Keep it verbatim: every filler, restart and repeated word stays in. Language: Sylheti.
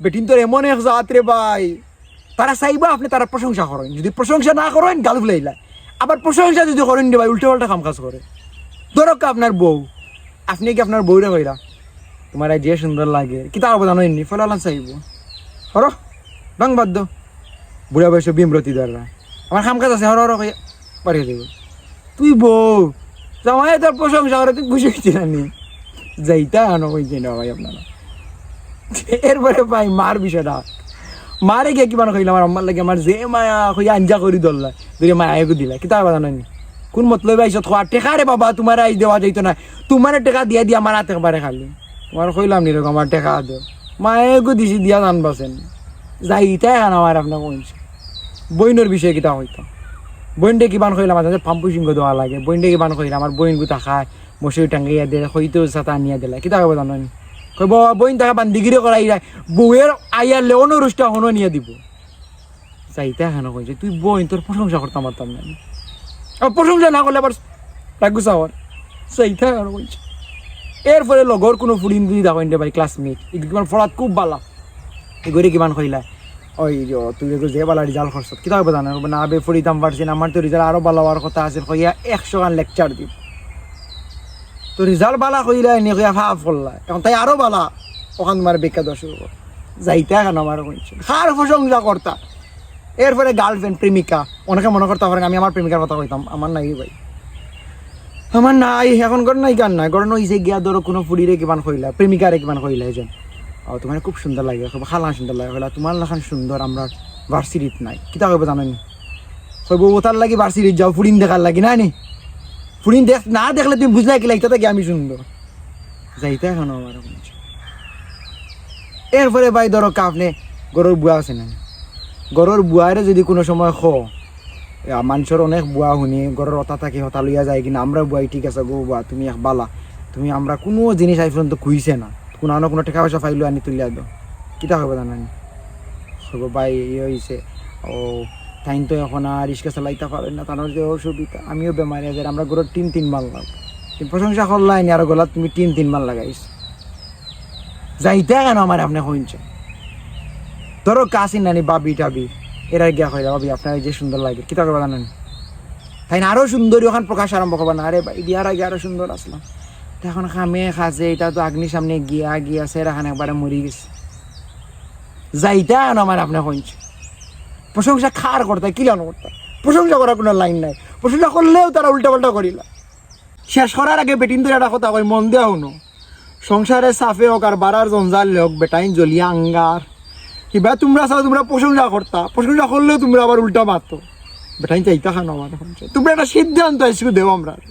বেটিন্তর এমন এক জাত রে ভাই, তারা চাইবা আপনে তারার প্রশংসা করইন, যুদি প্রশংসা না করইন গাল ফুলাইলা। আবার প্রশংসা যুদি করইন রে ভাই, উল্টা পাল্টা কাম কাজ করে। ধরউক্কা আপনার বউ, আপনে কি আপনার বউরে কইরা, "তুমারে যে সুন্দর লাগে", কিতা করবো জানইন নি? ফলাফল চাইবো, "হরো, ঢং বাদ দেও, বুড়া বয়সে ভীমরতি ধররা, আমার কাম কাজ আছে, হরো হরো" কইয়া বাড়ি যাইবো। তুই বউ, জামাইয়ে তোর প্রশংসা করে, তুই খুশি অইতে না নি? যাইতা আনো কইছে না ভাই আপনারা। এরপরে ভাই মার বিষয়টা, মারে গিয়া কিমান কইলা, "আমার আম্মার লাগি আমার যে মায়া কইয়া আঞ্জা করি ধরলা, ধরে মায়া এগু দিলা", কিতা করবা জানইন নি? কোন মতলবে আইছত খোয়া টেকা রে বাবা, তুমারে আইজ দেওয়া যাইতো না, তুমারে টেকা দিয়া দিয়া আমার হাত একবারে খালি। তুমারে কইলাম নি রে, আমার টেকা দেও, মায়া এগু দিছি দিয়া জান বাসেন। যাইতা আনো আমার আপনার কইছে। বইনর বিষয়ে কিতা কইতাম? বইনরে কিমান কইলা, মাঝে মাঝে পাম্পু সিংহ দেওয়া লাগে। বইনরে কিমান কইলা, আমার বইন গুতা খায়, মশারি টাঙ্গাইয়া দে, হইতো ছাতা আনিয়া দিলা। কিতা করবো জানইন নি? কইবো, "বইন তাকে বান্দিগিরি করাইরা, বউয়ের আইয়া লেওনো রুষ্টা হনো নিয়া দিবো।" যাইতা আনো কইছে, তুই বইন, তোর প্রশংসা করতাম পারতাম না। আর প্রশংসা না করলে আবার রাগ গুসা অর। যাইতা আনো কইছে। এরপরে লগর কুনু ফুড়িন যুদি দেখইন রে ভাই, classmate, এগু কিমান পড়াত খুব বালা, এগুরে কিমান কইলা, "ওই যে তুই এগু যে বালা result করছত, কিতা করবো জানো?" কইবো, "না বে, পড়িতাম পারছি না, আমার তো result আরো বালা অওয়ার কথা আছিল", কইয়া একশো খান lecture দিব। তো result বালা কইলা নি কইয়া ফাফ করলা, এখন তাই আরো বালা, অখান তুমার বেইক্কা দেওয়া শুরু কর। যাইতা আনো আমার কইছে, কার প্রশংসা করতা? এরপরে girlfriend, প্রেমিকা, অনেকে মনে করতা পারইন আমি আমার প্রেমিকার কথা কইতাম, আমার নাই ভাই, আমার নাই, এখন ঘর নাই, গান নাই, ঘর নইছে গিয়া ধরো কুনু ফুড়িরে কিমান কইলা, প্রেমিকারে কিমান কইলা, এই যে, "ও, তুমারে খুব সুন্দর লাগে", কইবো, "কার লাখান সুন্দর লাগে?" কইলা, "তুমার লাখান সুন্দর আমরা ভার্সিটিত নাই।" কিতা কইবো জানইন নি? কইবো, "ও তার লাগি ভার্সিটিত যাও, ফুড়িন দেখার লাগি না নি? ফুড়িন দেখ, না দেখলে তুমি বুঝলায় কিলা ইটা থাকি আমি সুন্দর?" যাইতা আনো আমার কইছে। এরপরে ভাই ধরউক্কা আপনে ঘরর বুয়া আছে না, ঘরর বুয়ারে যুদি কুনু সময় কও, ইয়া, মানষর অনেক বুয়া হুনি, ঘরর হতা থাকি হতা লইয়া যায় কিনা, আমরা বুয়াই ঠিক আছে গো বুয়া, তুমি এক বালা, তুমি আমরা কুনু জিনিস আইজ পর্যন্ত খুইছে না, কুনু আনো কুনু টেকা পয়সা পাইলো আনি তুলিয়া দেও, কিতা কইবো জানইন নি? কইবো, "ভাই, ইয়ে অইছে, ও, তাইন তো এখন আর রিক্সা চালাইতা পারইন না, তানর যে অসুবিধা, আমিও বেমারি আছি, আমরা ঘরর টিন তিন মাল লাগবো।" তুমি প্রশংসা করলায় নি, আর গলাত তুমি টিন তিন মাল লাগাইছো। যাইতা আনো আমার আপনে কইছে। ধরউক্কা আছইন না নি ভাবি টাবি, এরারে গিয়া কইলা, "ভাবি, আপনারে যে সুন্দর লাগে", কিতা করবা জানইন নি? তাইন আরো সুন্দরী অখান প্রকাশ আরম্ভ করবা, "না রে ভাই, বিয়ার আগে আরো সুন্দর আছলাম, তে এখন কামে কাজে, ইটা তো আগ্নির সামনে গিয়া গিয়া চেহারাখান একবারে মরি গেছে।" যাইতা আনো আমার আপনে কইছে। প্রশংসা কার করতা, কিলান করতা? প্রশংসা করার কুনু লাইন নাই। প্রশংসা করলেও তারা উল্টা পাল্টা করিলা। শেষ করার আগে বেটিন্তরে একটা কথা কই, মন দিয়া হুনো। সংসারে সাফে অউক আর বারার জঞ্জাল অউক, বেটাইন জ্বলিয়া আঙ্গার। ইবা তুমরা চাও, তুমরা প্রশংসা করতা, প্রশংসা করলেও তুমরা আবার উল্টা মাতো। বেটাইন যাইতা আনো আমার কইছে। তুমরা একটা সিদ্ধান্ত আইজকু দেও আমরারে।